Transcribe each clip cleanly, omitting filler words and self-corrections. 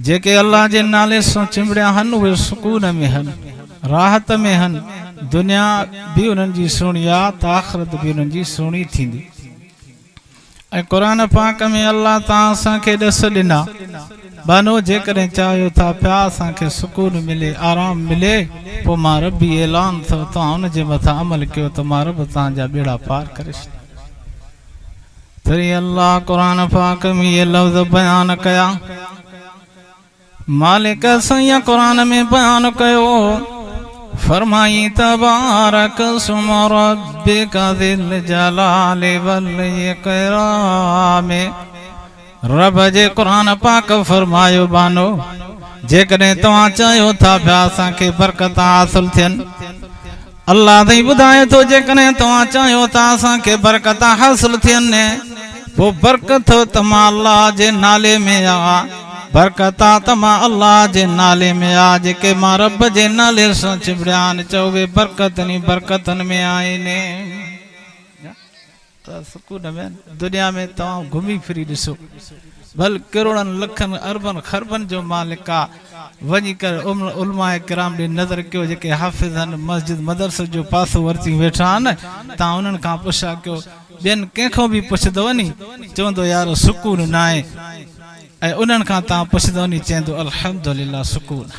جيڪي الله جي نالي سان چنبڙيا هن اهي سڪون ۾ هن، راحت ۾ هن، دنيا به انهن جي سهڻي آ ته آخرت به انهن جي سهڻي ٿيندي. ۽ قرآن پاڪ ۾ الله توهان اسان کي ڏس ڏنا، ٻانهو جيڪڏهن چاهيو ٿا پيا اسان کي سڪون ملي، آرام ملي، پوء مان ربي اعلان ٿو توهان ان جي مٿان عمل ڪيو ته مان رب توهان جا ٻيڙا پار ڪري ڇڏيندس. وري الله قرآن پاڪ ۾ اهي لفظ بيان ڪيا. مالڪ سائين قرآن ۾ بيان ڪيو، فرمائي تبارڪ اسم ربڪ ذي الجلال والاڪرام. رب جي قرآن پاڪ فرمايو ٻانهو جيڪڏهن توهان چاهيو ٿا پيا اسان کي برڪتان حاصل ٿين، الله سائين ٻڌائي ٿو جيڪڏهن توهان چاهيو ته اسان کي برڪتان حاصل ٿين پوء برڪت ته مان الله جي نالي ۾ آ، برڪت ته مان الله جي نالي ۾ آ، جيڪي مان رب جي نالي سان چنبڙيا آهن چئو اهي برڪتن ئي برڪتن ۾ آهن. ته سڪون ۾ آهن. دنيا ۾ توهان گهمي ڦري ڏسو ڀل ڪروڙن لکن اربن خربن جو مالڪ آ وڃي ڪري علماء ڪرام ڏي نظر ڪيو جيڪي حافظ آهن مسجد مدرسي جو پاسو ورتيون ويٺا آهن توهان انهن کان پڇا ڪيو ٻين ڪنهن کان به پڇندو ني چوندو يار سڪون ناهي ۽ انهن کان توهان پڇندو ني چوندو الحمدلله سڪون آ.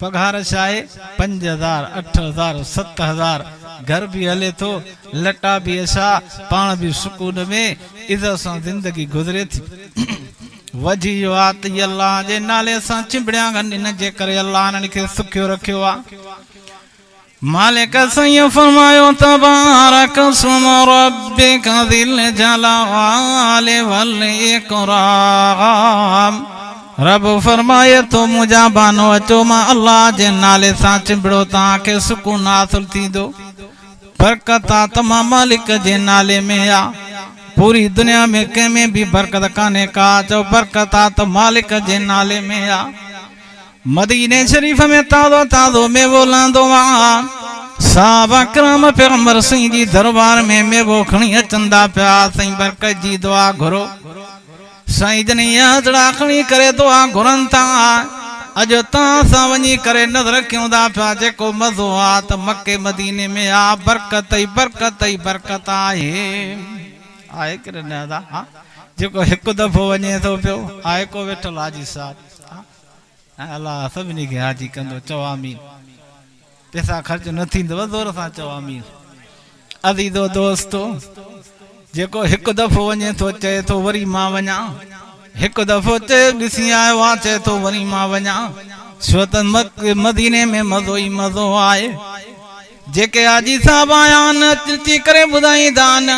پگهار ڇا آهي؟ 5000، 8000، 7000، گهر به هلي ٿو، لٽا به اڇا، پاڻ به سڪون ۾، عزت سان زندگي گذري ٿي. وجهه اهو آهي ته اهي الله جي نالي سان چنبڙيا آهن، ان جي ڪري الله انهن کي سکيو رکيو آهي. مالڪ سائين فرمايو، تبارڪ اسم ربڪ ذي الجلال والاڪرام رب فرمائي ٿو منهنجا ٻانهو اچو مان الله جي نالي سان چنبڙو توهان کي سڪون حاصل ٿيندو برڪت آ ته مان مالڪ جي نالي ۾ آ پوري دنيا ۾ ڪنهن ۾ به برڪت ڪانهي ڪا چئو برڪت آ ته مالڪ جي نالي ۾ آ. مديني شريف ۾ تازو تازو ميوو لهندو آ. صحابه ڪرام پيغمبر سائين جي دربار ۾ ميوو کڻي اچندا پيا سائين برڪت جي دعا گهرو. سائين جن اها هٿڙا کڻي ڪري دعا گهرن ٿا. اڄ توهان سان وڃي ڪري نظر ڪيون ٿا پيا جيڪو مزو آ ته مڪي مديني ۾ آ برڪت ئي برڪت ئي برڪت آهي. آهي ڪي نه ادا ها جيڪو هڪ دفعو وڃي ٿو پيو آهي ڪو ويٺل حاجي صاحب ها. ۽ الله سڀني کي حاجي ڪندو چئو آمين پيسا خرچ نه ٿيندو زور سان چئو آمين عزيزو دوستو جيڪو هڪ دفعو وڃي ٿو چئي ٿو وري مان وڃان هڪ دفعو چئي ڏسي آيو آ چئي ٿو وري مان وڃان ڇو ته مديني ۾ مزو ئي مزو آهي جيڪي حاجي صاحب آيا آهن اچي ڪري ٻڌائيندا آهن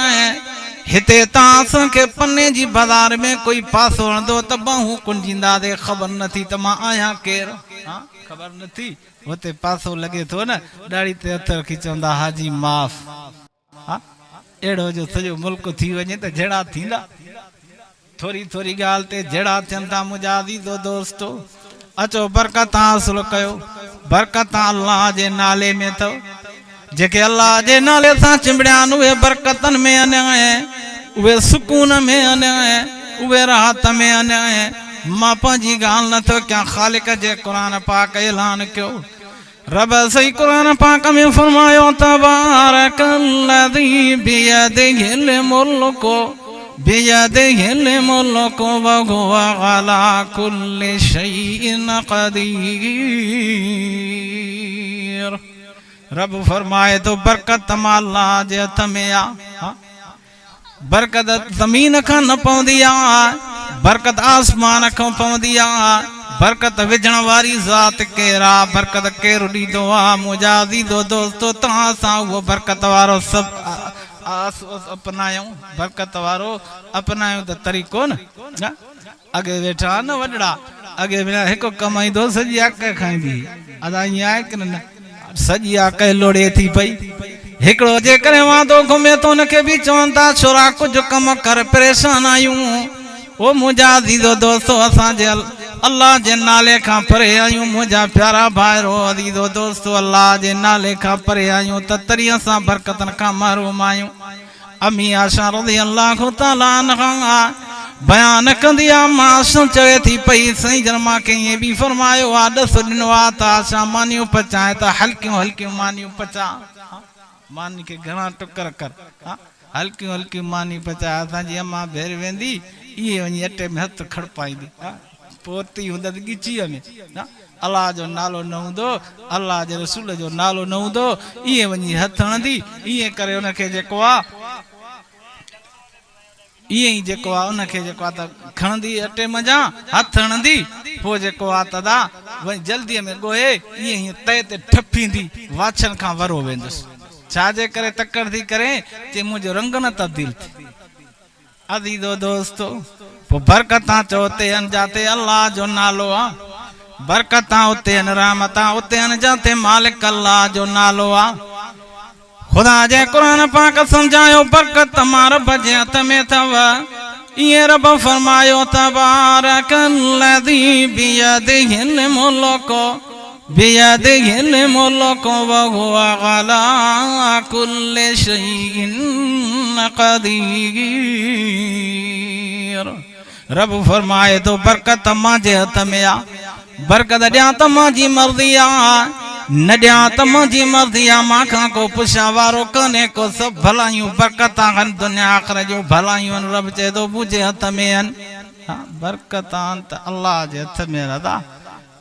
هتي تان اسان کي پني جي بازار ۾ ڪوئي پاسو هڻندو ته ٻانهون ڪنجينداسين خبر نه ٿي ته مان آهيان ڪير ها خبر نه ٿي هتي پاسو لڳي ٿو نه ڏاڙهي تي هٿ رکي چوندا حاجي معاف ها اهڙو جو سڄو ملڪ ٿي وڃي ته جهيڙا ٿيندا. ٿوري ٿوري ڳالهه تي جهيڙا ٿين ٿا منهنجا عزيزو دوستو اچو برڪتان حاصل ڪيو برڪتان الله جي نالي ۾ اٿو جيڪي الله جي نالي سان چنبڙيا آهن اهي برڪتن ۾ آهن اهي سڪون ۾ آهن اهي راحت ۾ آهن مان پنهنجي ڳالهه نٿو ڪيان خالق جي قرآن پاڪ اعلان ڪيو رب سائين قرآن پاڪ ۾ فرمايو تبارڪ الذي بيده الملڪ بيده الملڪ وهو على كل شيء قدير رب فرمائي ٿو برڪت مان الله جي هٿ ۾ آ برڪت زمين کان نه پوندي آ، برڪت آسمان کان پوندي آ، برڪت وجهڻ واري ذات ڪير آ، برڪت ڪير ڏيندو آ، منهنجا عزيزو دوستو توهان اسان اهو برڪت وارو سڀ اپنايون، برڪت وارو اپنايون ته طريقو نه اڳي ويٺا ها نه وڏڙا اڳي هڪ ڪمائيندو هو سڄي آڪهه کائيندي هئي ادا ائين آهي ڪي نه سڄي آڪهه لوڙي ٿي پئي هڪڙو جيڪڏهن واندو گهمي ٿو ان کي به چون ٿا ڇورا ڪجهه ڪم ڪر پريشان آهيون او منهنجا عزيزو دوستو اسان جي الله جي نالي کان پري آهيون منهنجا پيارا ڀائرو عزيزو دوستو الله جي نالي کان پري آهيون ته تري اسان برڪتن کان محروم آهيون امي عائشه رضي الله تعالٰي عنها. بيان ڪندي آ مان سان چوي ٿي پئي سائين جن مان کي ائين به فرمايو آ ڏس ڏنو آ ته آشا مانيون پچائين ته هلڪيون هلڪيون مانيون پچاء ماني کي گهڻا ٽڪر ڪر هلڪيون هلڪيون ماني پچاء اسان جي امان ڀير ويندي ايئن وڃي اٽي ۾ هٿ کڙپائيندي پوتي هوندس ڳچيء ۾ الله جو نالو نه هوندو الله جي رسول جو نالو نه هوندو ايئن وڃي هٿ هڻندي ايئن ڪري ان کي جيڪو آ ائين ئي جيڪو آ ان کي جيڪو آ ته کڻندي اٽي منجهان هٿ هڻندي پوء جيڪو آ ته ادا وڃي جلديء ۾ ڳوهي ائين هيئن تئي تي ٺڦيندي واڇن کان ورو ويندس. ڇا جي ڪري تڪڙ ٿي ڪرين؟ چي منهنجو رنگ نه تبديل ٿئي. عزيزو دوستو! پوء برڪتان چئو اتي ان جاتي الله جو نالو آ. برڪتان اتي ان رحمتان اتي ان جاتي مالڪ الله جو نالو آ. خدا جي قرآن پاڪ سمجهايو برڪت ته مان رب جي هٿ ۾ اٿو ائين رب فرمايو تبارڪ الذي بيده الملڪ بيده الملڪ وهو علي كل شيء قدير رب فرمائي ٿو برڪت مان جي هٿ ۾ آ برڪت ڏيان ته منهنجي مرضي آ، نه ڏيان ته منهنجي مرضي آ، مان کان ڪو پڇڻ وارو ڪونهي ڪو، سڀ ڀلايون برڪتان آهن، دنيا آخرت جون ڀلايون آهن، رب چئي ٿو منهنجي هٿ ۾ آهن، ها برڪتان ته الله جي هٿ ۾ آهن ادا،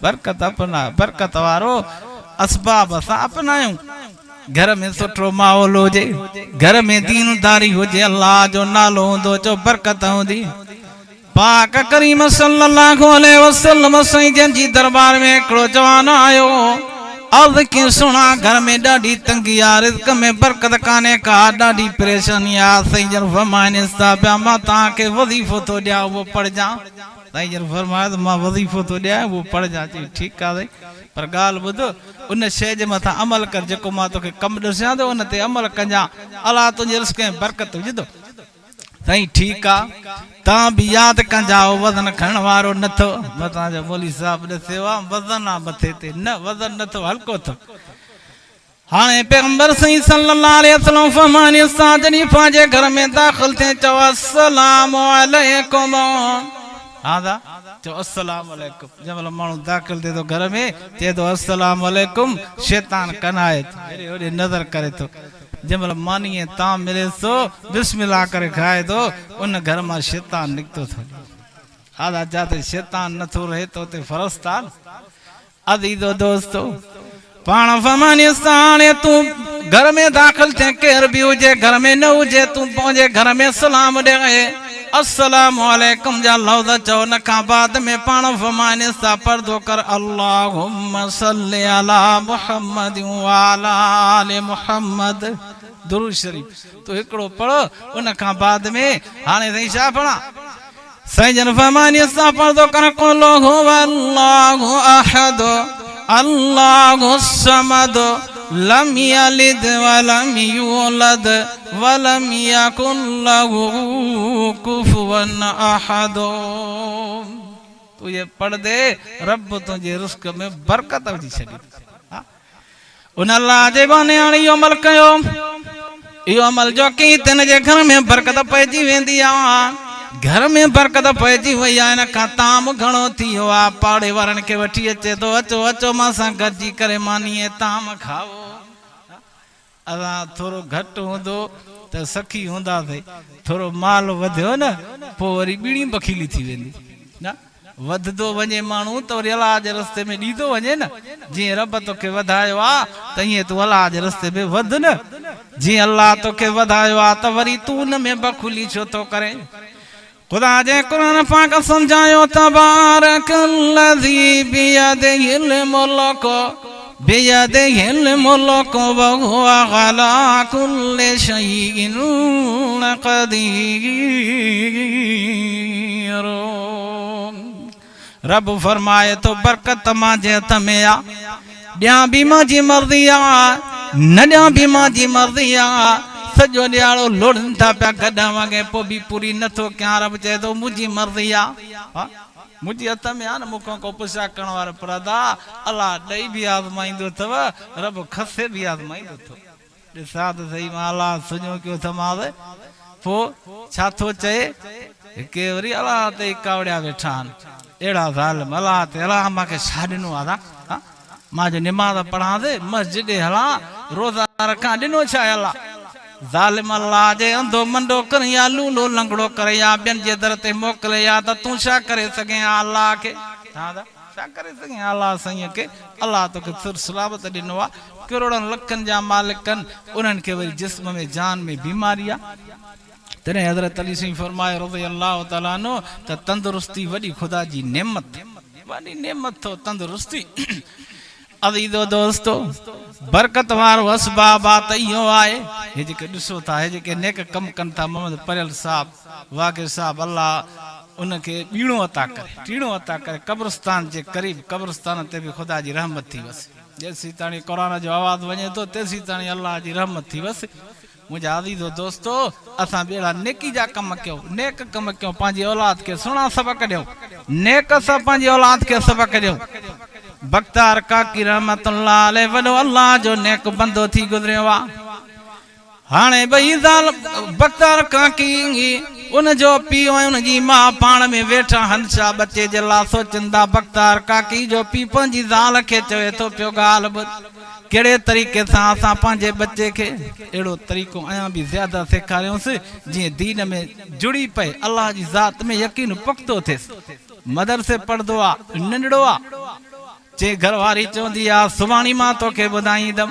برڪت اپناء، برڪت وارو اسباب اسان اپنايون، گهر ۾ سٺو ماحول هجي، گهر ۾ دين داري هجي، الله جو نالو هوندو چئو برڪت هوندي. پاڪ ڪريم صلّي اللّٰه عليه وسلّم سائين جن جي درٻار ۾ هڪڙو جوان آيو، عرض ڪيائين، سهڻا گهر ۾ ڏاڍي تنگي آ، رزق ۾ برڪت ڪانهي ڪا، ڏاڍي پريشاني آ، سائين جن فرمائنس ته ابا مان توهان کي وظيفو ٿو ڏيان اهو پڙهجان، سائين جن فرمايو ته مان وظيفو ٿو ڏيان اهو پڙهجان، چيائين ٺيڪ آ سائين پر ڳالهه ٻڌ ان شيء جي مٿان عمل ڪر جيڪو مان توکي ڪم ڏسيان ٿو ان تي عمل ڪجان، الله تنهنجي رزق ۾ برڪت وجهندو. سائين ٺيڪ آ تان به ياد ڪنجائو وزن کڻڻ وارو نه ٿو متان جو مولوي صاحب ڏسيو آ وزن آ مٿي تي نه وزن نه ٿو هلڪو ٿو هاڻي پيغمبر سائين صلي الله عليه وسلم فرماني سان جڏهن پنهنجي گهر ۾ داخل ٿئي چئو السلام عليڪم ها دا چئو السلام عليڪم جنهن مهل ماڻهو داخل ٿئي ٿو گهر ۾ چئي ٿو السلام عليڪم شيطان ڪنائي ٿو هيڏي هوڏي نظر ڪري ٿو جنهن مهل ماني ۽ طعام مليس ٿو، بسم الله ڪري کائي ٿو، ان گهر مان شيطان نڪتو ٿو وڃي. هذا جاتي شيطان نه ٿو رهي ته اتي فرستا نه. عزيزو دوستو! پاڻ فرمانيس ته هاڻي تون گهر ۾ داخل ٿين، ڪير به هجي گهر ۾ نه هجي، تون پنهنجي گهر ۾ سلام ڏي. السلام عليڪم جا لفظ چئو ان کان بعد ۾ پاڻ فرمائنس ٿا پردو ڪر اللهم صل علي محمد وعلي آل محمد درود شريف تون هڪڙو پڙهه ان کان بعد ۾ هاڻي سائين ڇا پڙهان سائين جن فرمائنس ٿا پردو ڪر قل هو الله احد الله الصمد لم يلد ولم يولد ولم يڪن له ڪفوا احد تون اهي پڙهندي رب تنهنجي رزق ۾ برڪت وجهي ڇڏيندو. ان الله جي ٻانهي هاڻي اهو عمل ڪيو. اهو عمل جو ڪيئي تن جي گهر ۾ برڪت پئجي ويندي آ. گهر ۾ برڪت پئجي وئي آ ان کان طعام گهڻو ٿي ويو آ. پاڙي وارن کي وٺي اچي ٿو اچو اچو مان سان گڏجي ڪري ماني ۽ طعام کائو. اسان ٿورو گهٽ هوندو ته سکي هونداسين، ٿورو مال وڌيو نه پوء وري ٻيڻي بخيلي ٿي ويندي نه. وڌندو وڃي ماڻهو ته وري الله جي رستي ۾ ڏيندو وڃي نه. جيئن رب توکي وڌايو آ ته ائين تون الله جي رستي ۾ وڌ نه. جيئن الله توکي وڌايو آ ته وري تون ان ۾ بخيلي ڇو ٿو ڪرين؟ خدا جي قرآن پاڪ سمجهايو تبارڪ الذي بيده الملڪ بيده الملڪ وهو علي كل شيء قدير رب فرمائي ٿو برڪت مان جي هٿ ۾ آ ڏيان به منهنجي مرضي آ نه ڏيان به منهنجي مرضي آ سڄو ڏيهاڙو لوڙين ٿا پيا گڏهه وانگي پوء به پوري نه ٿو ڪيان رب چئي ٿو منهنجي مرضي آ منهنجي هٿ ۾ آ نه مون کان ڪو پڇا ڪرڻ وارو پر ادا الله ڏئي به آزمائيندو اٿو رب کسي به آزمائيندو اٿو ڏسان ته سهي مان الله سڃو ڪيو اٿمانس پوء ڇا ٿو چئي. ڪي وري الله تي ئي ڪاوڙيا ويٺا آهن. اهڙا ظالم الله تي الله مان کي ڇا ڏنو آ ها مان جو نماز پڙهان ٿي مسجد ڏي هلان روزا رکان ڏنو ڇا آهي الله ظالم الله جي انڌو منڊو ڪرين يا لولو لنگڙو ڪري يا ٻين جي در تي موڪلي يا ته تون ڇا ڪري سگهين ها الله کي ها ته ڇا ڪري سگهين ها الله سائين کي الله توکي سر سلامت ڏنو آ ڪروڙن لکن جا مالڪ آهن انهن کي وري جسم ۾ جان ۾ بيماري آ. تڏهن حضرت علي سائين فرمايو رضي الله تعالٰي عنه ته تندرستي وڏي خدا جي نعمت وڏي نعمت اٿو تندرستي. عزيزو دوستو برڪت وارو اسباب آ ته اهو آهي هي جيڪي ڏسو ٿا هي جيڪي نيڪ ڪم ڪن ٿا محمد پريل صاحب واگهي صاحب الله ان کي ٻيڻو عطا ڪري ٽيڻو عطا ڪري قبرستان جي قريب قبرستان تي به خدا جي رحمت ٿي وسي جيسيتاڻي قرآن جو آواز وڃي ٿو تيسيتاڻي الله جي رحمت ٿي وسي. منهنجا عزيزو دوستو! اسان به اهڙا نيڪي جا ڪم ڪيون، نيڪ ڪم ڪيون، پنهنجي اولاد کي سهڻا سبق ڏيون، نيڪ سان پنهنجي اولاد کي سبق ڏيون. بختار ڪاڪي رحمة الله عليه وڏو الله جو نيڪ بندو ٿي گذريو آ. هاڻي ٻئي زال بختار ڪاڪي، ان جو پيء ۽ ان جي ماء پاڻ ۾ ويٺا هنشا ٻچي جي لا سوچن ٿا. بختار ڪاڪي جو پيء پنهنجي زال کي چوي ٿو پيو ڳالهه ٻڌ. ڪهڙي طريقي سان اسان پنهنجي ٻچي کي اهڙو طريقو اڃا به زياده سيکاريونس جيئن دين ۾ جڙي پئي الله جي ذات ۾ يقين پختو ٿيس مدرسي پڙهندو آ ننڍڙو آ چي گهر واري چوندي آ سڀاڻي مان توکي ٻڌائيندم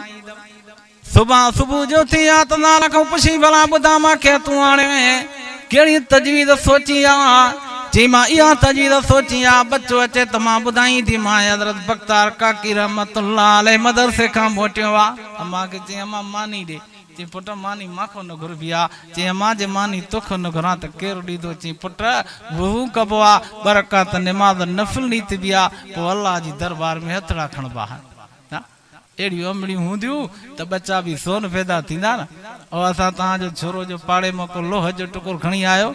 سڀان صبح جو ٿي آ ته زال کان پڇي ڀلا ٻڌا مان کي تون هاڻي ڪهڙي تجويز سوچي آ؟ چي مان اها تجويز سوچي آ، ٻچو اچي ته مان ٻڌائينديمانء. حضرت بختار ڪاڪي رحمة الله عليه مدرسي کان موٽيو آ. امان کي چيائين امان ماني ڏي. چيائين پٽ ماني مان کان نه گهربي آ. چيائين امان جي ماني توکان نه گهران ته ڪير ڏيندو؟ چيائين پٽ وضو ڪبو آ، ٻه رڪعت نماز نفل نيتبي آ، پوء الله جي دربار ۾ هٿڙا کڻبا آهن. اهڙيون امڙيون هونديون ته ٻچا به سون پيدا ٿيندا نه. او اسان توهان جو ڇورو جو پاڙي مان ڪو لوهه جو ٽڪر کڻي آيو،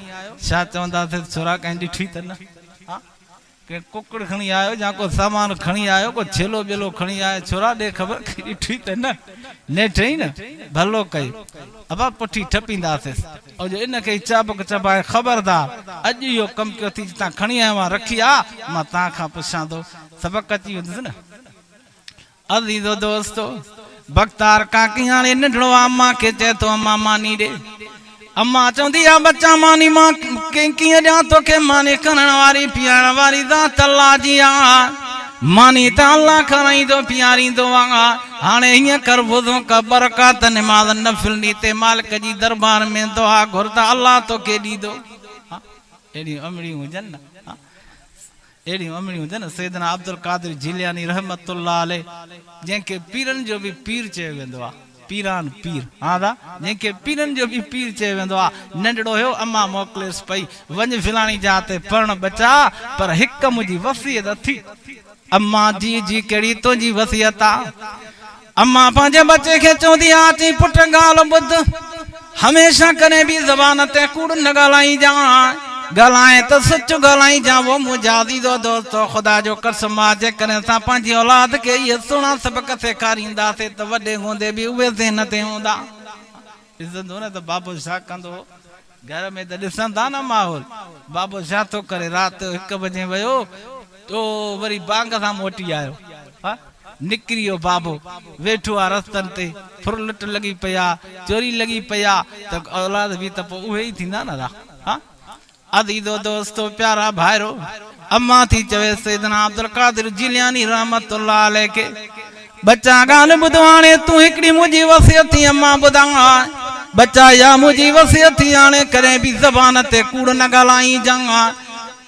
ڇا چونداسين ڇورا ڪنهن ڏٺي ته نه. ها ڪنهن ڪڪڙ کڻي آيو يا ڪو سامان کڻي آيو، ڪو ڇيلو ٻيلو کڻي آيو، ڇورا ڏي خبر ڪنهن ڏٺي ته نه. نيٺ ئي نه ڀلو ڪيو. ابا پٺي ٺپينداسيس. او جو ان کي ئي چابڪ چٻائي خبردار اڄ اهو ڪم ڪيو ٿي جتان کڻي آيو آهيان رکي آ، مان توهان کان پڇان ٿو. سبق اچي ويندس نه. عزيزو دوستو! بختار ڪاڪي هاڻي ننڍڙو آ، امان کي چئي ٿو امان ماني ڏي. امان چوندي آ ٻچا ماني مان ڪيئن ڏيان توکي ماني کارائڻ واري پيارڻ واري ذات الله جي آ. ماني ته الله کارائيندو پياريندو آ. هاڻي هيئن ڪر وضو ڪر ٻه رڪعت نماز نفل ڏي تي مالڪ جي دربار ۾ دعا گهر ته الله توکي ڏيندو. اهڙيون امڙيون هجن نه. اهڙيون امڙيون هجن سيدنا عبدالقادر جيلاني رحمة الله عليه جنهن کي پيرن جو به پير چيو ويندو آ پيران پير ها ادا جنهن کي پيرن جو به پير چيو ويندو آ ننڍڙو هيو امان موڪليس پئي وڃ فلاڻي جاء تي پڙهڻ ٻچا پر هڪ منهنجي وصيت اٿي امان جي جي ڪهڙي تنهنجي وصيت آ امان پنهنجي ٻچي کي چوندي آ چي پٽ ڳالهه ٻڌ، هميشه ڪڏهن به زبان تي ڪوڙ نه ڳالهائينجان، ڳالهائين ته سچ ڳالهائينجان وو منهنجا عزيزو دوستو خدا جو قسم آ جيڪڏهن اسان پنهنجي اولاد کي اهي سهڻا سبق سيکارينداسين ته وڏي هوندي به اهي ذهن تي هوندا. ڏسندو نه ته بابو ڇا ڪندو هو، گهر ۾ ته ڏسن ٿا نه ماحول، بابو ڇا ٿو ڪري، رات جو هڪ بجي ويو تو وري بانگ سان موٽي آيو. ها نڪري ويو بابو، ويٺو آ رستن تي، ڦر لٽ لڳي پئي آ، چوري لڳي پئي آ ته اولاد به ته پوء اهي ئي ٿيندا نه ادا. ها عزيزو دوستو پيارا ڀائرو! امان ٿي چوي سيدنا عبدالقادر جيلاني رحمة الله عليه کي، ٻچا ڳالهه ٻڌ هاڻي تون هڪڙي منهنجي وصيت ٿي امان ٻڌاء. ٻچا اها منهنجي وصيت ٿي هاڻي ڪڏهن به زبان تي ڪوڙ نه ڳالهائينجان.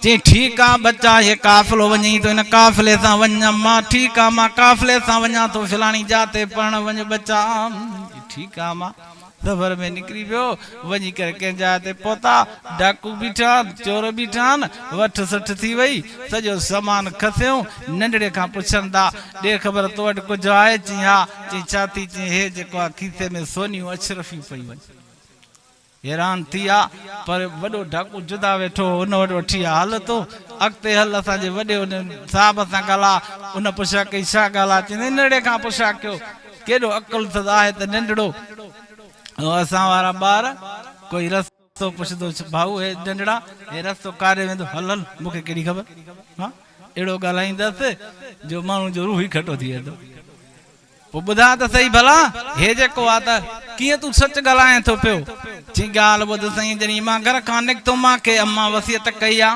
چيائين، ٺيڪ آ ٻچا، هي قافلو وڃئي ٿو، هن قافلي سان وڃ. امان، ٺيڪ آ، مان قافلي سان وڃان ٿو، فلاڻي جاء تي پڙهڻ وڃ ٻچا. ٺيڪ آ امان. سفر ۾ نڪري ويو، وڃي ڪري ڪنهن جاء تي پهتا، ڊاڪو بيٺا آهن، چور بيٺا آهن، وٺ سٺ ٿي وئي، سڄو سامان کسيائون، ننڍڙي کان پڇن ٿا، ڏي خبر تو وٽ ڪجهه آهي؟ چيائين، ها. چيائين، ڇا ٿي؟ چيائين، هي جيڪو آ کيسي ۾ سونيون اشرفيون پيون آهن. حيران ٿي آ، پر وڏو ڍاڪو جدا ويٺو هو، ان وٽ وٺي آ، هل تون اڳتي هل، اسان جي وڏي ان صاحب سان ڳالهاء. ان پڇا ڪئي، ڇا ڳالهه آ؟ چيائين، ننڍڙي کان پڇا ڪيو، ڪيڏو عقل اٿس، آهي ته ننڍڙو. اسان وارا ٻار ڪوئي رستو. رستو پڇندو ڀائو هي ڏنڊڙا هي رستو ڪاڏي ويندو هل هل مون کي ڪهڙي خبر ها اهڙو ڳالهائيندس جو ماڻهو جو روح ئي کٽو ٿي ويندو پوء ٻڌاء ته سهي ڀلا هي جيڪو آ ته ڪيئن تون سچ ڳالهائين ٿو پيو چي ڳالهه ٻڌ سائين جڏهن مان گهر کان نڪتو مان کي امان وصيت ڪئي آ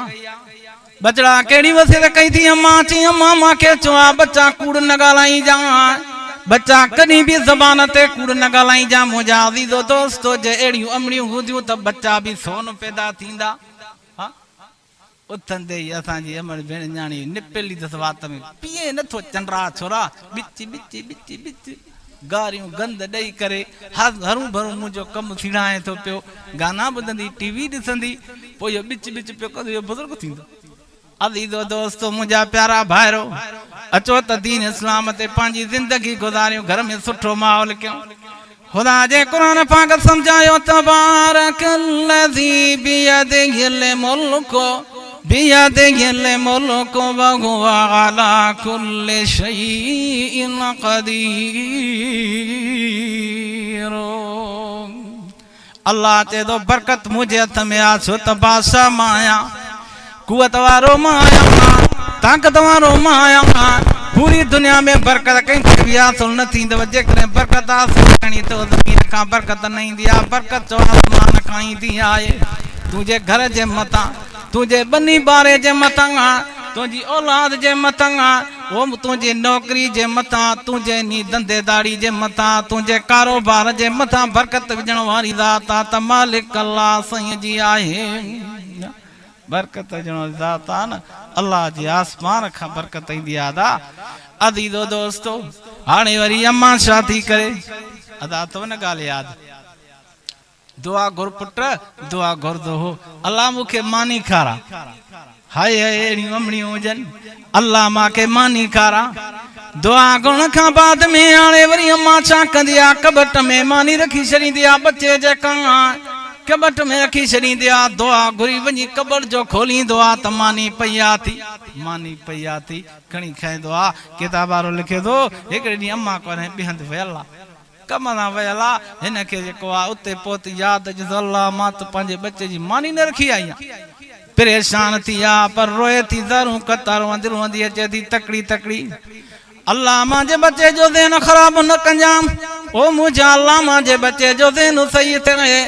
ٻچڙا ڪهڙي وصيت ڪئي ٿي امان چي امان مان کي چيو آ ٻچا ڪوڙ نه ڳالهائينجان ٻچا ڪڏهن به زبان تي ڪوڙ نه ڳالهائينجان منهنجا عزيزو دوستو جي اهڙيون امڙيون هونديون ته ٻچا به سون پيدا ٿيندا ها اٿندي ئي اسان جي امڙ ڀيڻ نياڻي نپيلي اٿس وات ۾ پيئين نٿو چنڊرا ڇورا ٻچ ٻچ ٻچ ٻچ گاريون گند ڏئي ڪري هرون ڀرون منهنجو ڪم سيڙائين ٿو پيو. گانا ٻڌندي، ٽي وي ڏسندي، پوء اهو ٻچ ٻچ پيو ڪندو اهو بزرگ ٿيندو. عزيزو دوستو منهنجا پيارا ڀائرو! اچو ته دين اسلام تي پنهنجي زندگي گذاريون گهر ۾ سٺو ماحول ڪيون. خدا جي قرآن پاڪ سمجهايو تبارڪ الذي بيده الملڪ بيده الملڪ وهو علي ڪل شيء قدير الله چئي ٿو برڪت منهنجي هٿ ۾ آ ڇو ته بادشاهه مان آهيان قوت وارو مان آهيان طاقت وارو مان آهيان پوري دنيا ۾ برڪت ڪنهن کي به حاصل نه ٿيندو جيڪڏهن برڪت حاصل ڪرڻي اٿو زمين کان برڪت نه ايندي آ برڪت چو آسمان کان ايندي آهي تنهنجي گهر جي مٿان، تنهنجي ٻني ٻاري جي مٿان، تنهنجي اولاد جي مٿان، او تنهنجي نوڪري جي مٿان، تنهنجي انهي ڌنڌي ڌاڙي جي مٿان، تنهنجي ڪاروبار جي مٿان برڪت وجهڻ واري ذات آ ته مالڪ الله سائين جي آهي. برڪت وجهڻ واري ذات آ نه الله جي آسمان کان برڪت ايندي آ ادا. عزيزو دوستو! هاڻي وري امان ڇا ٿي ڪري؟ ادا اٿو نه ڳالهه ياد؟ دعا گهر پٽ دعا گهرندو هو الله مون کي ماني کارا هائي هائي اهڙيون امڙيون هجن الله مان کي ماني کارا دعا گهرڻ کان بعد ۾ هاڻي وري امان ڇا ڪندي آ ڪٻٽ ۾ ماني رکي ڇڏيندي آ ٻچي جي ڪان ڪٻٽ ۾ رکي ڇڏيندي آ دعا گهري وڃي ڪٻٽ جو کوليندو آ ته ماني پئي آ ٿي ماني پئي آ ٿي کڻي کائيندو آ ڪتاب وارو لکي ٿو هڪڙي ڏينهن امان ڪونهي ٻي هنڌ ويل آ ڪم سان ويل آ، هن کي جيڪو آ اتي پهتي ياد اچيس الله مان ته پنهنجي ٻچي جي ماني نه رکي آئي آهيان. پريشان ٿي آ پر روئي ٿي زارون قطار روئندي روئندي اچي ٿي تڪڙي تڪڙي الله مانجي ٻچي جو ذهن خراب نه ڪجان او منهنجا الله مانجي ٻچي جو ذهن صحيح ٿئي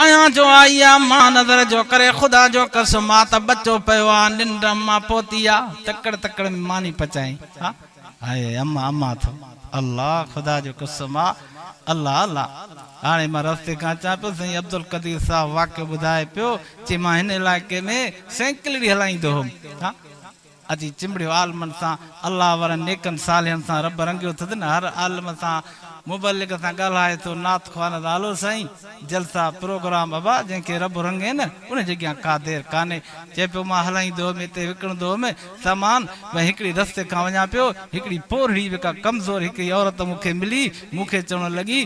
ايان جو آئي آ مان نظر جو ڪري خدا جو قسم آ ته ٻچو پيو آ ننڊ مان پهتي آ تڪڙ تڪڙ ۾ ماني پچائين ها هاء اما اما ٿو الله خدا جو قسم آ الله الله هاڻي مان رستي کان اچان پيو سائين عبدالقدير صاحب واقعو ٻڌائي پيو چي مان هن علائقي ۾ سينڪلڙي هلائيندو هوم ها اچي چنبڙيو عالمن سان الله وارن نيڪن صالحن سان رب رنگيو اٿس نه هر عالم سان مبلغ سان ڳالهائي ٿو نعت خوان سان هلو سائين جلسا پروگرام ابا جنهن کي رب رنگي نه ان جي اڳيان ڪا دير ڪانهي چئي پيو مان هلائيندو هوم هتي وڪڻندو هوم سامان ڀئي هڪڙي رستي کان وڃان پيو، هڪڙي پوڙهڙي به ڪا ڪمزور هڪڙي عورت مون کي ملي، مون کي چوڻ لڳي،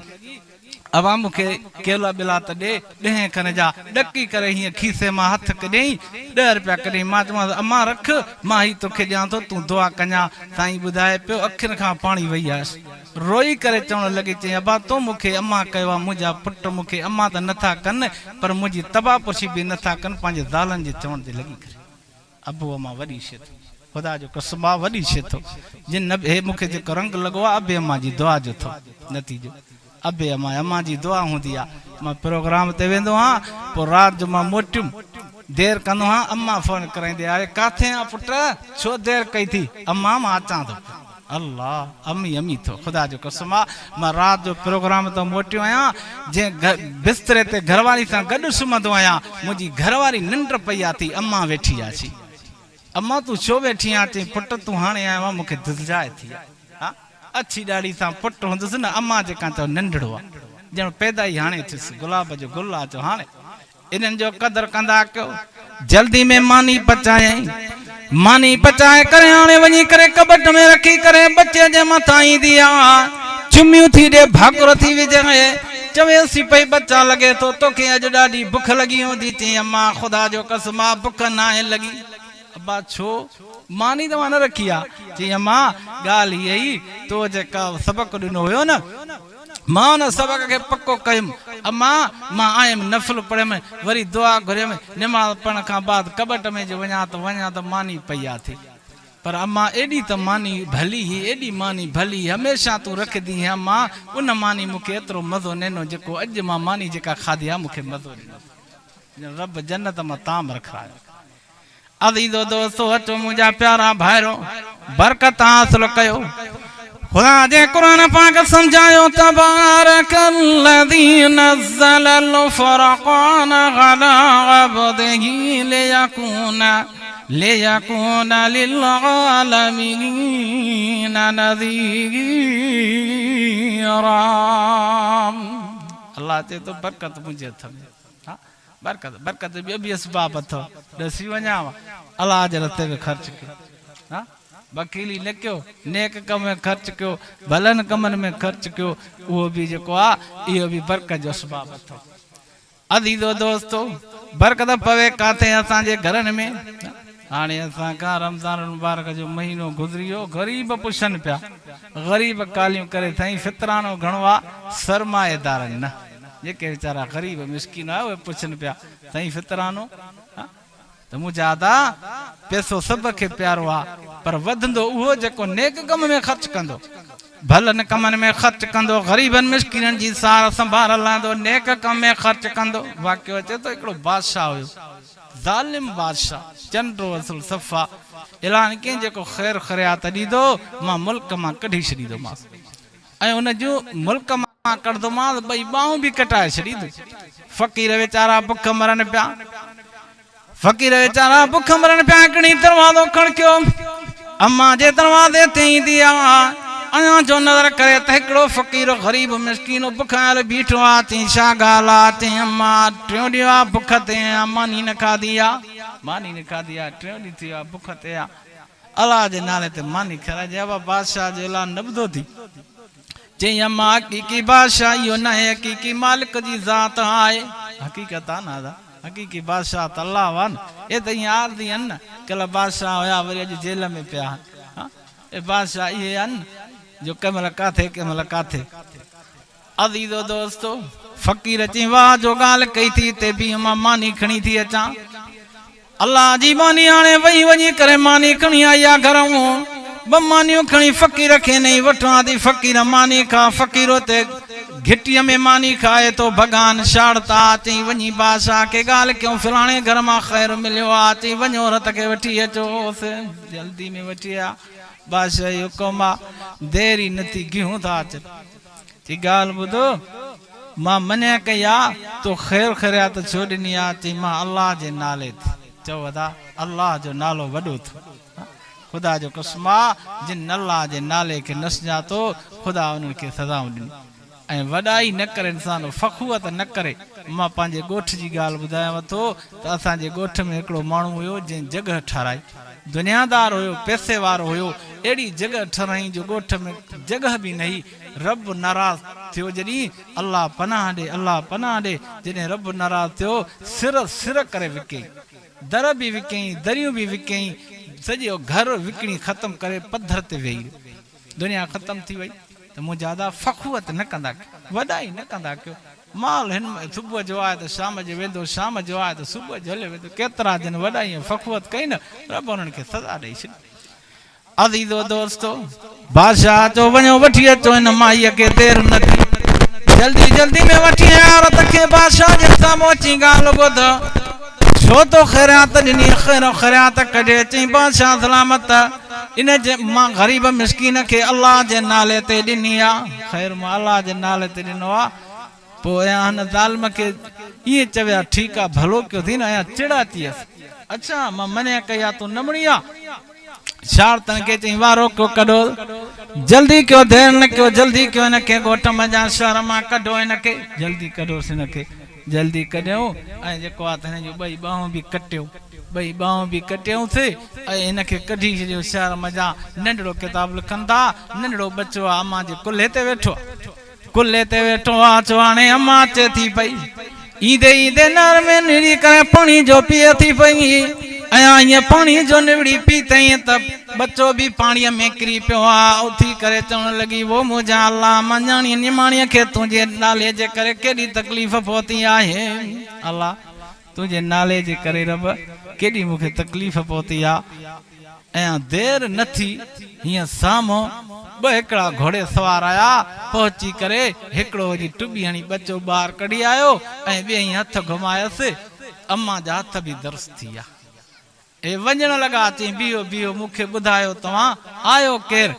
اوهان مون کي ڪيلا ٻيلا ته ڏي، ڏهين کن جا، ڏڪي ڪري هيئن کيسي مان هٿ ڪڍيائين، ڏهه رپيا ڪڍيائين، مان چيومانس، امان رک، مان هي توکي ڏيان ٿو، تون دعا ڪجان. سائين ٻڌائي پيو، اکين کان پاڻي وهي آيس. روئي ڪري چوڻ لڳي، چيائين، ابا تو مون کي امان ڪيو آ، منهنجا پٽ مون کي امان ته نٿا ڪن، پر منهنجي تباهه پرسي به نٿا ڪن، پنهنجي زالن جي چوڻ تي لڳي ڪري. ابو امان وڏي شيء ٿو. خدا جو قسم آ وڏي شيء ٿو. جن نه هي مون کي جيڪو رنگ لڳو آ ابي امان جي دعا جو ٿو نتيجو. ابي امان امان جي دعا هوندي آ. مان پروگرام تي ويندو هان پوء رات جو مان موٽيم دير ڪندو هان امان فون ڪرائيندي آري ڪاٿي آن پٽ ڇو دير ڪئي ٿي امان مان اچان ٿو پيو. الله امي امي ٿو خدا جو قسم آ مان رات جو پروگرام تان موٽيو آهيان جنهن بستري تي گهرواري سان گڏ سمهندو آهيان منهنجي گهرواري ننڊ پئي آ ٿي امان ويٺي آ چي امان تون ڇو ويٺي آن چئين پٽ تون هاڻي آيو آن مونکي دلجاء ٿي آ ها اڇي ڏاڙهي سان پٽ هوندس نه امان جيڪا چئو ننڍڙو آ ڄڻ پيدا ئي هاڻي ٿيس گلاب جو گل آ چئو هاڻي انهن جو قدر ڪندا ڪيو. جلدي ۾ ماني پچايائين. ماني پچائي ڪري آڻي وڃي ڪري ڪٻٽ ۾ رکي ڪري ٻچي جي مٿان ايندي آ. چميون ٿي ڏي ڀاڪر ٿي وجهي. چويس ٿي پئي ٻچا لڳي ٿو توکي اڄ ڏاڍي بک لڳي هوندي. چيائين امان خدا جو قسم آ بک ناهي لڳي. ابا ڇو؟ ماني ته مان نه رکي آ. چيائين امان ڳالهه هيء ئي تو جيڪا سبق ڏنو هيو نه. مان ان سبق کي پڪو ڪيم. اما، مان آيم، نفل پڙهيم، وري دعا گهريم، نماز پڙهڻ کان بعد ڪٻٽ ۾ جو وڃان ته وڃان ته ماني پئي آ ٿي. پر اما ايڏي ته ماني ڀلي هئي، ايڏي ماني ڀلي هئي، هميشه تون رکندي هئين اما، ان ماني مون کي ايترو مزو نه ڏنو جيڪو اڄ مان ماني جيڪا کاڌي آ مون کي مزو ڏنو. ڄڻ رب جنت مان طعام رکرايو. عزيزو دوستو اچو منهنجا پيارا ڀائرو برڪت حاصل ڪيو خدا جي قرآن پاڪ سمجهايو تبارڪ الذي نزل الفرقان على عبده ليكون ليكون للعالمين نذيرا الله چئي ٿو برڪت منهنجي هٿ ۾ برڪت برڪت ٻيو به اسباب اٿو ڏسي وڃانو الله جي رستي ۾ خرچ ڪيو ها بخيلي نه ڪيو نيڪ ڪم ۾ خرچ ڪيو ڀلن ڪمن ۾ خرچ ڪيو اهو به جيڪو آ اهو به برڪت جو اسباب اٿو عزيزو دوستو برڪت پوي ڪاٿي اسان جي گهرن ۾ هاڻي اسان کان رمضان المبارڪ جو مهينو گذري ويو غريب پڇن پيا غريب ڪاليون ڪري سائين فطرانو گهڻو آ سرمائيدارن نه جيڪي ويچارا غريب مسڪين هئا اهي پڇن پيا، سائين فطرانو ها؟ ته مون چيو ادا پئسو سڀ کي پيارو آ پر وڌندو اهو جيڪو نيڪ ڪم ۾ خرچ ڪندو، ڀلن ڪمن ۾ خرچ ڪندو، غريبن مسڪينن جي سار سنڀار لهندو، نيڪ ڪم ۾ خرچ ڪندو. واقعو اچي ٿو هڪڙو بادشاهه هيو، ظالم بادشاهه، چنڊ اصل صفا اعلان ڪيائين جيڪو خير خيرات ڏيندو مان ملڪ مان ڪڍي ڇڏيندومانس. ۽ ان جون ملڪ مان ڪڍندومانس، ٻئي ٻانهون به ڪٽائي ڇڏيندو. فقير ويچارا بک مرن پيا. فقير ويچارا بک مرن پيا. هڪڙي دروازو کڙڪيو. امان جي دروازي تي ايندي آ. اڃان جو نظر ڪري ته هڪڙو فقير غريب مسڪين بکايل بيٺو آ. چيائين ڇا ڳالهه آ؟ چيائين امان ٽيون ڏينهن آ بک تي آهيان، ماني نه کاڌي آ. ماني نه کاڌي آ، ٽيون ڏينهن ٿي ويو آ بک تي آهيان. الله جي نالي تي ماني کارائجي. ابا بادشاهه جو اعلان نه ٻڌو ٿي؟ چيائين اما حقيقي بادشاهه اهو ناهي حقيقي مالڪ جي ذات آهي. حقيقت آ نه ادا حقيقي بادشاهه ته الله هئا نه اهي ته ائين عارضي آهن نه ڪلهه بادشاهه هيا وري اڄ جيل ۾ پيا آهن ها اهي بادشاهه اهي آهن جو ڪنهن مهل ڪاٿي ڪنهن مهل ڪاٿي. عزيزو دوستو! فقير چيائين واهه جو ڳالهه ڪئي ٿي هتي بيهه مان ماني کڻي ٿي اچان. الله جي ماني آڻي وئي وڃي ڪري ماني کڻي آئي آ گهرئون ٻه مانيون کڻي فقير کي نئي وٺان ٿي فقير ماني کا فقير اتي گهٽيء ۾ ماني کائي ٿو ڀڳان شاڙتا چئي وڃي بادشاهه کي ڳالهه ڪيون فلاڻي گهر مان خير مليو آ چئي وڃو عورت کي وٺي اچوس جلدي ۾ وٺي آيا بادشاهه جي حڪم آ دير ئي نه ٿي گيهون ٿا اچن چي ڳالهه ٻڌ، مان منع ڪئي آ، تو خير خيرات ڇو ڏني آ؟ چي مان الله جي نالي تي. چئو ادا الله جو نالو وڏو ٿو. خدا جو قسم آ، جن الله جي نالي کي نه سڃاتو، خدا انهن کي سزائون ڏنيون. ۽ وڏائي نه ڪري انسان فخوت نه ڪري. مان پنهنجي ڳوٺ جي ڳالهه ٻڌايانو ٿو ته اسان جي ڳوٺ ۾ هڪڙو ماڻهو هيو جنهن جڳهه ٺهرائي. دنيادار هيو، پئسي وارو هيو، اهڙي جڳهه ٺهرائين جو ڳوٺ ۾ جڳهه به نه هئي. رب ناراض ٿيو جڏهن، الله پناهه ڏي، الله پناهه ڏي، جڏهن رب ناراض ٿيو، سر سر ڪري وڪيائين. در به وڪيائين، دريون به وڪيائين، سڄو گهر وڪڻي ختم ڪري پڌر تي ويهي رهيو. دنيا ختم ٿي وئي ته منهنجا ادا فخوت نه ڪندا ڪيو، وڏائي نه ڪندا ڪيو، مال هن صبح جو آهي ته شام جو ويندو، شام جو آهي ته صبح جو هليو ويندو، ڪيترا جن وڏائي ۽ فخوت ڪئي نه، رب انهن کي سزا ڏئي ڇڏي. عزيزو دوستو! بادشاهه چيو، وڃو وٺي اچو هن مائيء کي، دير نه ٿي. جلدي جلدي ۾ وٺي آيا عورت کي بادشاهه جي سامهون اچي ڳالهه ٻڌ. ڇو تو خيرات ڏني؟ خير خيرات ڪڍي چئين بادشاهه سلامت! ان جي مان غريب مسڪين کي الله جي نالي تي ڏني آ. خير مان الله جي نالي تي ڏنو آ. پوء ايان هن ظالم کي ائين چوي ها ٺيڪ آ ڀلو ڪيو ٿي نه ايان چڙ اچي هيس. اڇا مان منع ڪئي آ تون نه مڙي ها. شارتن کي چئين وارو ڪيو ڪڍو. جلدي ڪيو دير نه ڪيو جلدي ڪيو هن کي ڳوٺ منجهان شهر مان ڪڍو هن کي. جلدي ڪڍوس هن کي. جلدي ڪڍيائون ۽ جيڪو آ ته هن جون ٻئي ٻانهون به ڪٽيو. ٻئي ٻانهون به ڪٽيائونس ۽ هن کي ڪڍي ڇڏيو شهر منجهان. ننڍڙو ڪتاب لکن ٿا. ننڍڙو ٻچو آ امان جي ڪلهي تي ويٺو آ. ڪلهي تي ويٺو آ چو هاڻي امان اچي ٿي پئي. ايندي ايندي نهر ۾ نڙي ڪري پاڻي جو پيئي ٿي پئي. ۽ ائين پاڻيء جو نوڙي پيتئين ته ٻچو به پاڻيء ۾ ڪري پيو آ. اٿي ڪري چوڻ لڳي، وو منهنجا الله! مان نياڻيء نماڻيء کي تنهنجي نالي جي ڪري ڪيڏي تڪليف پهتي آهي. الله! تنهنجي نالي جي ڪري رب ڪيڏي مون کي تڪليف پهتي آ. ۽ دير نه ٿي، هيئن سامهون ٻه هڪڙا گهوڙي سوار آيا، پهچي ڪري هڪڙو وڃي ٽٻي هڻي ٻچو ٻاهر ڪڍي آيو ۽ ٻئي هٿ گهمايس، امان جا هٿ به درست ٿي ويا. اهي وڃڻ لڳا، چيائين بيهو بيهو مون کي ٻڌايو توهان آيو ڪير؟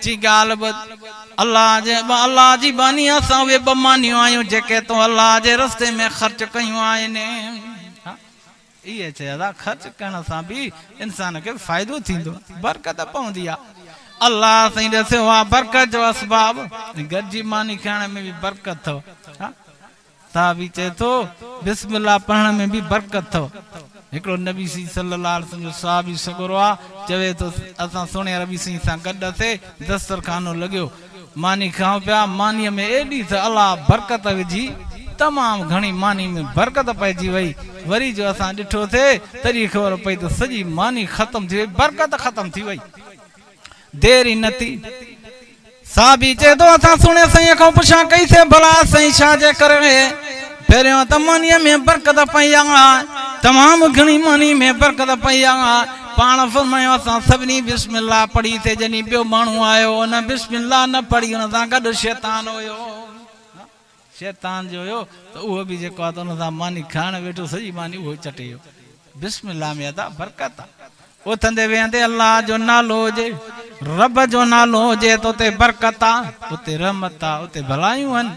چيائين ڳالهه ٻڌ، الله جي الله جي ٻانهي اسان اهي ٻه مانيون آهيون جيڪي تو الله جي رستي ۾ خرچ ڪيون آهن. اهي چئي ادا خرچ ڪرڻ سان به انسان کي فائدو ٿيندو برڪت پوندي آ الله سائين ڏسيو آ برڪت جو اسباب گڏجي ماني کائڻ ۾ به برڪت اٿو ها صحابي چئي ٿو بسم الله پڙهڻ ۾ به برڪت اٿو هڪڙو نبي سائين صلي الله عليه وسلم جو صحابي سڳورو آ چوي ٿو اسان سهڻي ربي سائين سان گڏ اسي دسترخانو لڳيو ماني کائون پيا، مانيء ۾ ايڏي ته الله برڪت وجهي، تمام گهڻي ماني ۾ برڪت پئجي وئي، وري جو اسان ڏٺو ٿي، تڏهن خبر پئي ته سڄي ماني ختم ٿي وئي، برڪت ختم ٿي وئي. دير ئي نه ٿي. صحابي چئي ٿو، اسان سهڻي سائينء کان پڇا ڪئي سي، ڀلا سائين ڇا جي ڪري پهريون ته مانيء ۾ برڪت پئي آ، تمام گهڻي ماني ۾ برڪت پئي آ، پاڻ فرمايو اسان سڀني بسم الله پڙهي ٿي جڏهن ٻيو ماڻهو آيو ان بسم الله نه پڙهي ان سان گڏ شيطان هيو شيطان جو هيو ته اهو به جيڪو آ ته ان سان ماني کائڻ ويٺو سڄي ماني اهو چٽي ويو بسم الله ۾ ادا برڪت آ اٿندي ويهندي الله جو نالو هجي رب جو نالو هجي ته اتي برڪت آ اتي رحمت آ اتي ڀلايون آهن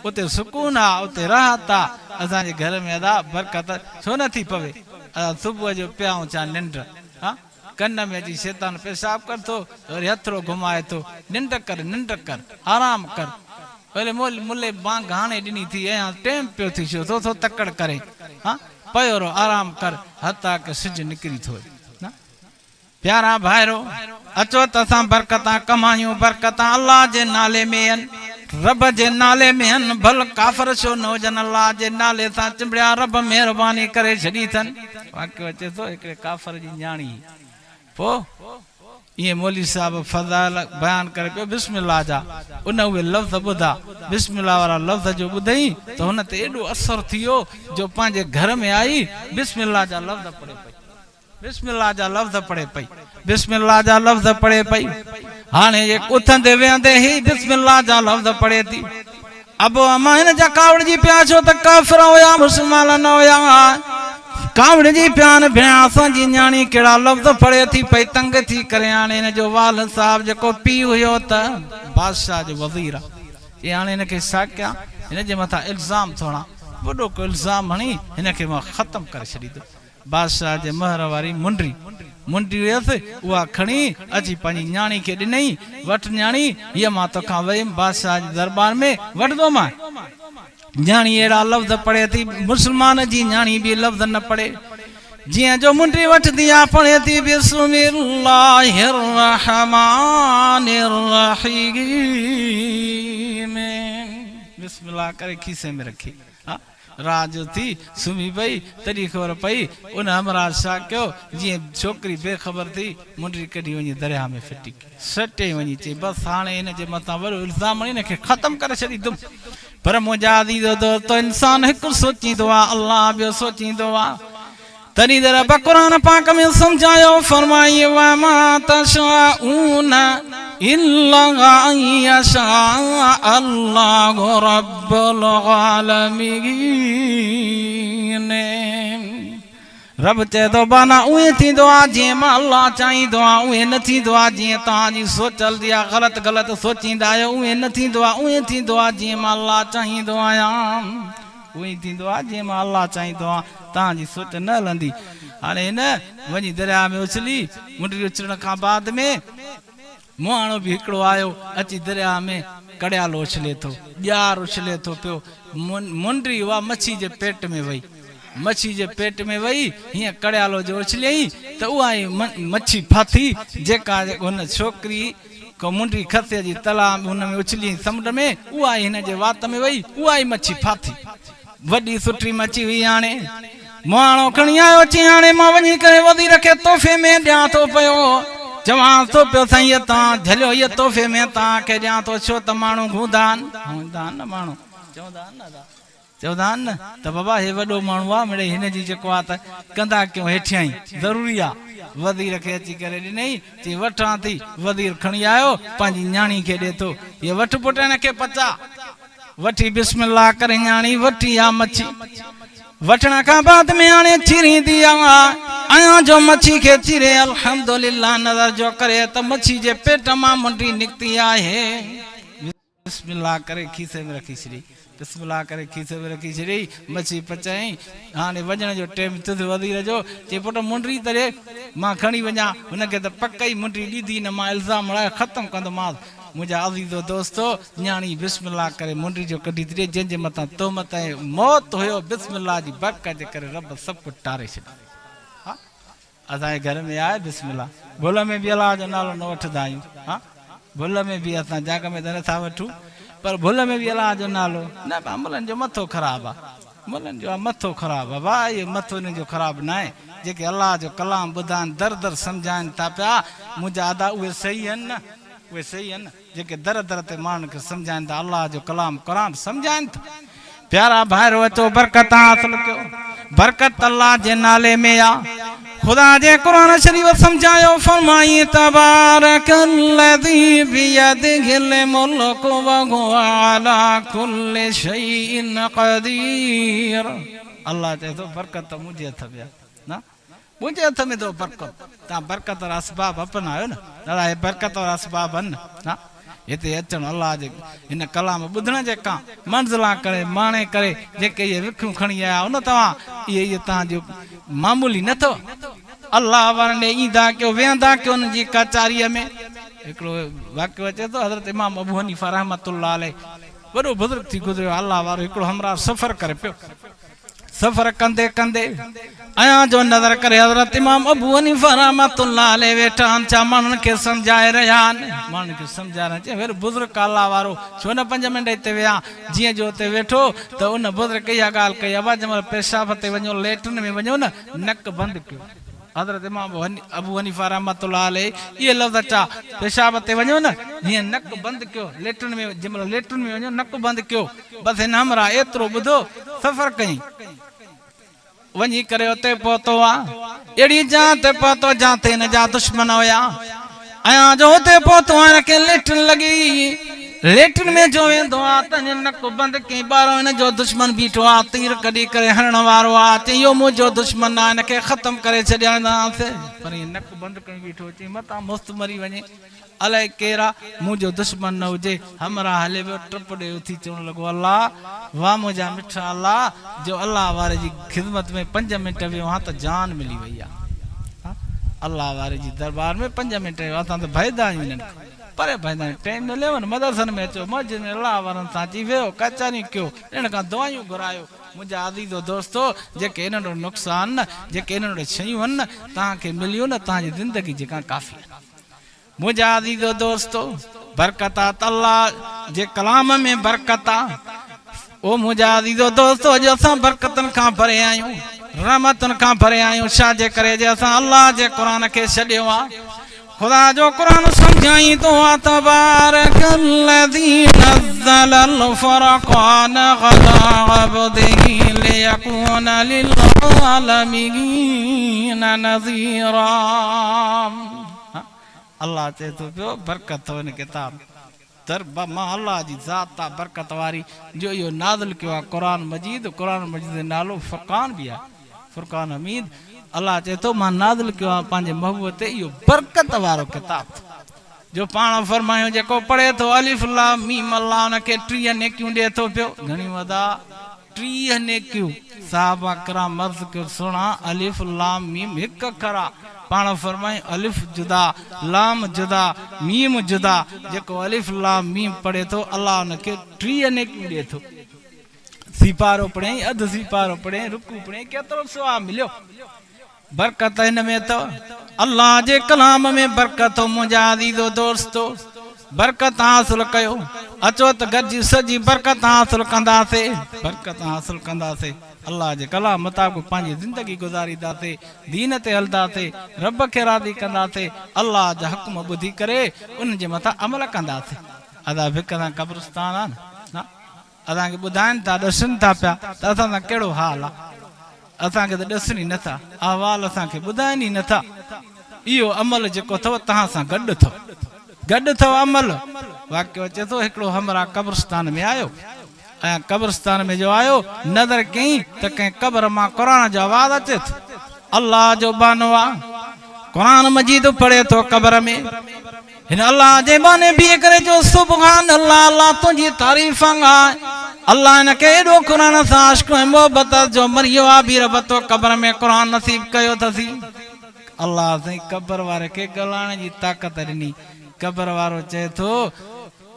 اتي سڪون آ اتي راحت آ اسان جي گهر ۾ ادا برڪت ڇو نه ٿي پوي ادا صبح جو پيا آئون ڇا ننڊ ها ڪن ۾ اچي شيطان پيشاب ڪر ٿو ته وري هٿڙو گهمائي ٿو ننڊ ڪر ننڊ ڪر آرام ڪر ولي مول ملي بانگ هاڻي ڏني ٿي ۽ ٽيم پيو ٿي ڇو ٿو ٿو تڪڙ ڪرين ها پيو رهو آرام ڪر حتيٰ ڪه سج نڪري ٿو نه پيارا ڀائرو! اچو ته اسان برڪتان ڪمايون، برڪتان الله جي نالي ۾ هن، رب جي نالي ۾ هن، ڀل ڪافر ڇو نه هجن، الله جي نالي سان چنبڙيا، رب مهرباني ڪري ڇڏي اٿن. واقعو اچي ٿو، هڪڙي ڪافر جي نياڻي هئي، پوء ائين مولوي صاحب فضائل بيان ڪري پيو بسم الله جا، ان اهي لفظ ٻڌا، بسم الله وارا لفظ جو ٻڌئين ته هن تي ايڏو اثر ٿي ويو جو پنهنجي گهر ۾ آئي بسم الله جا لفظ پڙهي پئي. بسم الله جا لفظ پڙهي پئي بسم الله جا لفظ پڙهي پئي هاڻي جي اٿندي ويهندي هي بسم الله جا لفظ پڙهي ٿي ابو اما هن جا ڪاوڙجي پيا ڇو ته ڪافر هيا مسلمان نه هيا ڪاوڙجي پيا آهن ڀيڻ اسان جي نياڻي ڪهڙا لفظ پڙهي ٿي پئي تنگ ٿي ڪري هاڻي هن جو والد صاحب جيڪو پيء هيو ته بادشاهه جو وزير آ چي هاڻي هن کي ڇا ڪيان هن جي مٿان الزام ٿو هڻان وڏو ڪو الزام هڻي هن کي مان ختم ڪري ڇڏيندس بادشاهه جي مهر واري منڊي، منڊي هيس، اها کڻي اچي پنهنجي نياڻي کي ڏنائين، وٺ نياڻي، هيء مان توکان ويم بادشاهه جي درٻار ۾ وٺندومانء. نياڻي اهڙا لفظ پڙهي ٿي، مسلمان جي نياڻي به لفظ نه پڙهي، جيئن جو منڊي وٺندي آ پڙهي ٿي، بسم الله الرحمٰن الرحيم. بسم الله ڪري کيسي ۾ رکي. ها. رات جو ٿي سمهي پئي، تڏهن خبر پئي، ان همراهه ڇا ڪيو، جيئن ڇوڪري بي خبر ٿي، منڊي ڪڍي وڃي درياهه ۾ ڦٽي ڪئي. سٽي وڃي چئي، بس هاڻي هن جي مٿان وڏو الزام هڻي هن کي ختم ڪري ڇڏيندم. پر منهنجا عزيزو دوستو، انسان هڪ سوچيندو آ، الله ٻيو سوچيندو آ. تڏهن ته رب قرآن پاڪ ۾ سمجهايو، فرمائي، وما تشاءون الا ان يشاء الله رب العالمين رب چئي ٿو ٻانها اهي ٿيندو آ جيئن مان الله چاهيندو آ اهي نه ٿيندو آ جيئن توهان جي سوچ هلندي آ غلط غلط سوچيندا آهيو اهي نه ٿيندو آ اهي ٿيندو آ جيئن مان الله چاهيندو آهيان اهي ٿيندو آ جيئن مان الله چاهيندو آهيان توهان جي سوچ نه هلندي. هاڻي هن وڃي درياهه ۾ اڇلي. منڊي اڇلڻ کان بعد ۾ مهاڻو به هڪڙو آيو، اچي درياهه ۾ ڪڙيالو اڇلي ٿو، ڄار اڇلي ٿو پيو. منڊي اها مڇي جي پيٽ ۾ وئي. مڇي جي پيٽ ۾ وئي، هيئن ڪڙيالو جو اڇليائين ته اها ئي مڇي ڦاٿي، جيڪا هن ڇوڪري کان منڊي کسي اچي تلاء ۾ هن ۾ اڇليائين سمنڊ ۾، اها ئي هن جي وات ۾ وئي، اها ئي مڇي ڦاٿي. وڏي سٺي مڇي هئي هاڻي. مهاڻو کڻي آيو، چيائين هاڻي مان وڃي ڪري وزير کي تحفي ۾ ڏيان ٿو پيو. چوانس ٿو پيو سائين هيء توهان جهليو هيء تحفي ۾ توهان کي ڏيان ٿو ڇو ته ماڻهو گوندا آهن. هوندا آهن نه ماڻهو چوندا آهن نه ادا چوندا آهن نه ته بابا هي وڏو ماڻهو آهي مڙئي هن جي جيڪو آهي ته ڪندا ڪيون هيٺيان ئي ضروري آهي. وزير کي اچي ڪري ڏنائين چيائين وٺان ٿي. وزير کڻي آيو پنهنجي نياڻي کي ڏي ٿو هيء وٺ پٽ هن کي پچاء. وٺي بسم الله ڪري نياڻي وٺي آ مڇي وٺڻ کان بعد ۾ هاڻي چيريندي آ ايان جو مڇي کي چيري الحمدلله نظر جو ڪري ته مڇي جي پيٽ مان منڊي نڪتي آهي بسم الله ڪري کيسي ۾ رکي ڇڏي بسم الله ڪري کيسي ۾ رکي ڇڏي مڇي پچائين هاڻي وڃڻ جو ٽيم ٿيس وزير جو چي پٽ منڊي ته ڏي مان کڻي وڃان هن کي ته پڪ ئي منڊي ڏيندي نه مان الزام هڻائي ختم ڪندومانس منهنجا عزيزو دوستو! نياڻي بسم الله ڪري منڊي جو ڪڍي ٿي ڏي، جنهن جي مٿان تهمت ۽ موت هيو، بسم الله جي برڪت جي ڪري رب سڀ ڪجهه ٽاري ڇڏيو. ها اسان جي گهر ۾ آهي بسم الله. ڀل ۾ به الله جو نالو نه وٺندا آهيون. ها ڀل ۾ به اسان جاڳ ۾ ته نٿا وٺون پر ڀل ۾ به الله جو نالو نه. ڀا ملن جو مٿو خراب آ. ملن جو آ مٿو خراب آ. ڀاء اهو مٿو انهن جو خراب ناهي جيڪي الله جو ڪلام ٻڌائن در در سمجهائن ٿا پيا. منهنجا ادا اهي صحيح آهن نه. اهي صحيح آهن جيڪي در در تي ماڻهن کي سمجهائين ٿا الله جو ڪلام قرآن سمجهائين ٿا. پيارا ڀائرو اچو برڪت حاصل ڪيو برڪت الله جي نالي ۾ آ خدا جي قرآن شريف سمجهايو فرمائي تبارڪ الذي بيده الملڪ وهو علي ڪل شيء قدير الله چئي ٿو برڪت ته منهنجي هٿ ۾ آ نه منهنجي هٿ ۾ اٿو برڪت، توهان برڪت وارا اسباب اپنايو نه، دادا هي برڪت وارا اسباب آهن نه، هتي اچڻ الله جي هن ڪلام ٻڌڻ جي ڪان منزلان ڪري ماڻي ڪري جيڪي اهي وکيون کڻي آيا آهيو نه توهان اهي اهي توهان جو معمولي نه اٿو، الله وارن ڏي ايندا ڪيو ويهندا ڪيو انهن جي ڪچاريء ۾. هڪڙو واقعو اچي ٿو حضرت امام ابو حنيفه رحمة الله عليه وڏو بزرگ ٿي گذريو الله وارو هڪڙو همراهه سفر ڪري پيو. سفر ڪندي ڪندي ايان جو نظر ڪري حضرت امام ابو حنيفه رحمة الله عليه ويٺا آهن ڇا ماڻهن کي سمجهائي رهيا آهن ماڻهن کي سمجهائي رهيا چي وير بزرگ الله وارو ڇو نه پنج منٽ هتي ويهان جيئن جو اتي ويٺو ته ان بزرگ اها ڳالهه ڪئي ابا جنهن مهل پيشاب تي وڃو ليٽرين ۾ وڃو نه نڪ بند ڪيو حضرت امام ابو حنيفه رحمة الله عليه اهي لفظ چا پيشاب تي وڃو نه هيئن نڪ بند ڪيو ليٽرين ۾ جنهن مهل ليٽرين ۾ وڃو نڪ بند ڪيو بس هن همراهه ايترو ٻڌو سفر ڪيائين وڃي ڪري اتي پهتو آ اهڙي جاء تي پهتو جاتي هن جا دشمن هيا ايان جو اتي پهتو آ هن کي ليٽرين لڳي ليٽرين ۾ جو ويندو آ ته هن نڪ بند ڪيائين ٻاهران هن جو دشمن بيٺو آ تير ڪڍي ڪري هڻڻ وارو آ چيائين اهو منهنجو دشمن آ هن کي ختم ڪري ڇڏيندانس پر هي نڪ بند ڪيون بيٺو چيائين متان مست مري وڃي الائي ڪير آ، منهنجو دشمن نه هجي. همراهه هلي ويو، ٽپ ڏئي اٿي چوڻ لڳو، الله! واه منهنجا مٺا الله! جو الله واري جي خدمت ۾ پنج منٽ ويو هان ته جان ملي وئي آ. الله واري جي درٻار ۾ پنج منٽ ويو اسان ته ڀائيندا آهيون انهن کان، پري ڀائيندا آهيون. ٽيم مليو نه مدرسن ۾ اچو، مسجد ۾ الله وارن سان اچي ويهو، ڪچهريون ڪيو، انهن کان دعايون گهرايو. منهنجا عزيزو دوستو! جيڪي انهن وٽ نقصان نه، جيڪي انهن وٽ شيون آهن نه، توهان کي مليون نه، توهان جي زندگي جي ڪاڻ ڪافي آهن. منهنجا عزيزو دوستو! برڪت آ ته الله جي ڪلام ۾ برڪت آ. او منهنجا عزيزو دوستو! اڄ اسان برڪتن کان پري آهيون، رحمتن کان پري آهيون، ڇا جي ڪري جي اسان الله جي قرآن کي ڇڏيو آ. خدا جو قرآن سمجهائيندو آ، تبارڪ الذي نزل الفرقان علي عبده ليڪون للعالمين نذيرا. الله چئي ٿو پيو، برڪت اٿو هن ڪتاب در مان الله جي ذات آ برڪت واري جو اهو نازل ڪيو آ قرآن مجيد، قرآن مجيد جو نالو فرقان به آهي، فرقان حميد، الله چئي ٿو مان نازل ڪيو آ پنهنجي محبوب تي اهو برڪت وارو ڪتاب جو پاڻ فرمايو جيڪو پڙهي ٿو الف لام ميم الله ان کي 30 نيڪيون ڏئي ٿو پيو، گهڻيون ادا؟ 30 نيڪيون، صحابه ڪرام عرض ڪيو سهڻا الف لام ميم هڪ اکر آ، پاڻ فرمايائين الف جدا، لام جدا، ميم جدا، جيڪو الف لام ميم پڙهي ٿو الله ان کي 30 نيڪيون ڏئي ٿو. سيپارو پڙهيائين، اڌ سيپارو پڙهيائين، رڪوع پڙهيائين، ڪيترو ثواب مليو. برڪت هن ۾ اٿو، الله جي ڪلام ۾ برڪت اٿو منهنجا عزيزو دوستو برڪت حاصل ڪيو اچو ته گڏجي سڄي برڪت حاصل ڪنداسي برڪت حاصل ڪنداسي. الله جي ڪلام مطابق پنهنجي زندگي گذارينداسي، دين تي هلنداسي، رب کي راضي ڪنداسي، الله جا حڪم ٻڌي ڪري انهن جي مٿان عمل ڪنداسي. ادا ڀڪ سان قبرستان آ نه. اسان کي ٻڌائن ٿا، ڏسن ٿا پيا ته اسان سان ڪهڙو حال آ. اسان کي ته ڏسن ئي نٿا، احوال اسان کي ٻڌائن ئي نٿا. اهو عمل جيڪو اٿو توهان سان گڏ اٿو. گڏ اٿو عمل. واقعو اچي ٿو، هڪڙو همراهه قبرستان ۾ آيو ۽ قبرستان ۾ جو آيو، نظر ڪيائين ته ڪنهن قبر مان قرآن جو آواز اچي ٿو. الله جو ٻانهو آ، قرآن مجيد پڙهي ٿو قبر ۾. هن الله جي ٻانهي بيهي ڪري چيو، سبحان الله، الله تنهنجي تعريف آهي. الله هن کي ايڏو قرآن سان عشق ۽ محبت اٿس جو مري ويو آ به رب تو قبر ۾ قرآن نصيب ڪيو اٿسي. الله سائين قبر واري کي ڳالهائڻ جي طاقت ڏني. قبر وارو چئي ٿو،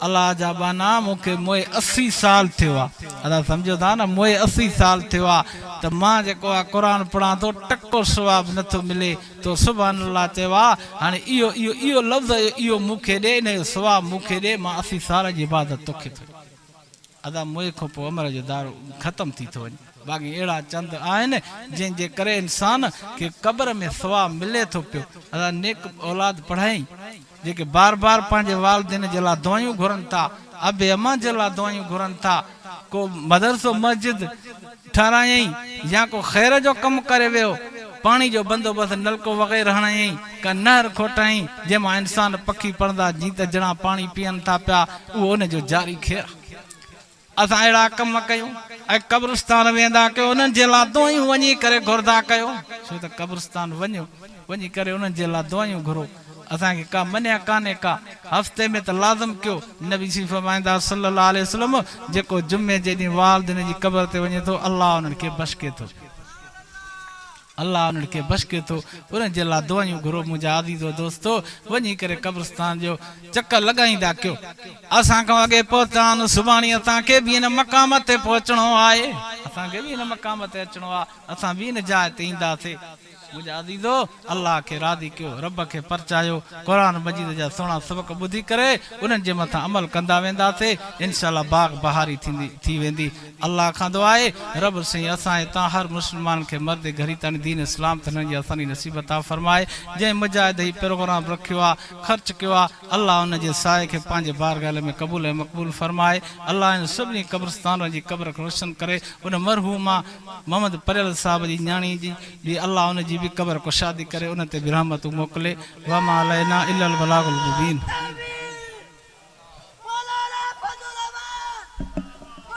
الله جا ٻانها مون کي موئي 80 سال ٿيو آ. ادا سمجهو ٿا نه موئي 80 سال ٿيو آ ته مان جيڪو آ قرآن پڙهان ٿو ٽڪو ثواب نه ٿو ملي. تو سبحان الله چيو آ هاڻي اهو اهو اهو لفظ اهو مون کي ڏي ان جو ثواب مون کي ڏي مان 80 سال جي عبادت توکي ٿو ڏيان. ادا موئي کان پوء عمر جو دارو ختم ٿي ٿو وڃي. باقي اهڙا چند آهن جنهن جي ڪري انسان کي قبر ۾ ثواب ملي ٿو پيو. ادا نيڪ اولاد پڙهائين جيڪي بار بار پنهنجي والدين جي لاء دعائيون گهرن ٿا، ابي امان جي لاء دعائيون گهرن ٿا، ڪو مدرسو مسجد ٺهرايائين يا ڪو خير جو ڪم ڪري ويو، پاڻي جو بندوبست نلڪو وغيره هڻايائين، ڪا نهر کوٽايائين، جنهن مان انسان پکي پرندا جيت جڻا پاڻي پيئن ٿا پيا، اهو ان جو جاري خير آهي. اسان اهڙا ڪم ڪيون ۽ قبرستان ويندا ڪيو انهن جي لاء دعائيون وڃي ڪري گهرندا ڪيو ڇو ته قبرستان وڃو وڃي ڪري انهن جي لاء دعائيون گهرو اسان کي ڪا منع ڪانهي ڪا هفتي ۾ ته لازم ڪيو نبي سين فرمائيندا صلي الله عليه وسلم جيڪو جمعي جي ڏينهن والدين جي قبر تي وڃي ٿو الله انهن کي بشڪي ٿو. الله انهن کي بخشي ٿو، انهن جي لاء دعايون گهرو منهنجا عزيزو دوستو وڃي ڪري قبرستان جو چڪر لڳائيندا ڪيو. اسان کان اڳي پهتا آهن، سڀاڻي اسان کي به ان مقام تي پهچڻو آهي، اسان کي به ان مقام تي اچڻو آهي، اسان به ان جاء تي اينداسي. منهنجا عزيزو الله کي راضي ڪيو، رب کي پرچايو، قرآن مجيد جا سهڻا سبق ٻڌي ڪري انهن جي مٿان عمل ڪندا وينداسي، انشاء الله باغ بهاري ٿيندي ٿي ويندي. الله کان دعا آهي رب سائين اسان ۽ توهان هر مسلمان کي مرد گهري تائين دين اسلام تي هلڻ جي آساني نصيب عطا فرمائي جنهن مجاهد هي پروگرام رکيو آ خرچ ڪيو آ الله ان جي سائي کي پنهنجي بارگاهه ۾ قبول ۽ مقبول فرمائي الله هن سڀني قبرستانن جي قبر کي روشن ڪري ان مرحومه محمد پريل صاحب جي نياڻي جي به الله ان جي به قبر ڪشادي ڪري ان تي به رحمتون موڪلي وما علينا الا البلاغ المبين.